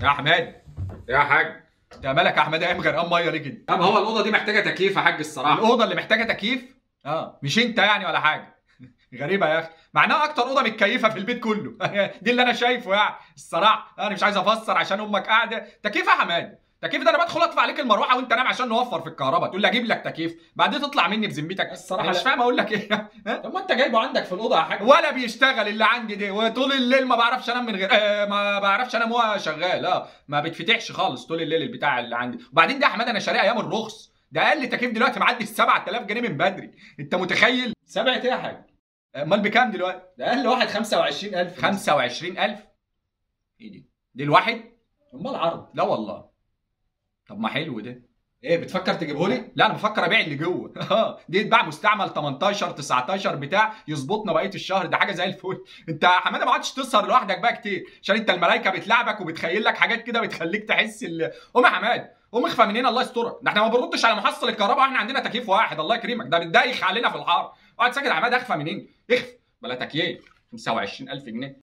يا حماد يا حاج، انت مالك يا حماد قايم غرقان مية ليه كده؟ طب هو الاوضة دي محتاجه تكييف يا حاج الصراحة. الاوضة اللي محتاجه تكييف؟ مش انت يعني ولا حاجة. غريبة يا اخي، مع انها اكتر اوضة متكيفه في البيت كله. دي اللي انا شايفه يعني الصراحة. انا مش عايز افسر عشان امك قاعدة. تكييف يا حماد؟ تكييف ده انا بدخل اطفي عليك المروحة وانت نام عشان نوفر في الكهرباء، تقول لي اجيب لك تكييف بعدين تطلع مني بذمتك الصراحة. مش فاهم اقول لك ايه. طب ما انت جايبه عندك في الاوضة يا حاج. ولا بيشتغل اللي عندي ده، وطول الليل ما بعرفش انام من غير ما بعرفش انام وهو شغال. ما بيتفتحش خالص طول الليل البتاع اللي عندي. وبعدين ده يا حماد انا شاريه ايام الرخص، ده اقل تكييف دلوقتي معدي ال 7000 جنيه من بدري، انت متخيل؟ 7 ايه يا حاج؟ امال بكام دلوقتي؟ ده اقل واحد 25000. 25000؟ ايه دي؟ دي الواحد؟ امال عرض؟ لا والله. طب ما حلو ده. ايه بتفكر تجيبه لي؟ لا انا بفكر ابيع اللي جوه. دي يتباع مستعمل 18 19 بتاع يظبطنا بقية الشهر، ده حاجة زي الفل. انت يا حمادة ما عادش تسهر لوحدك بقى كتير، عشان انت الملايكه بتلعبك وبتخيل لك حاجات كده بتخليك تحس قوم يا حماد، قوم اخفى من هنا الله يسترك، ده احنا ما بنردش على محصل الكهرباء واحنا عندنا تكييف واحد الله يكرمك، ده بتضايق علينا في الحار. اقعد ساكت يا حماد، اخفى منين؟ اخفى بلا تكييف. 25000 جنيه.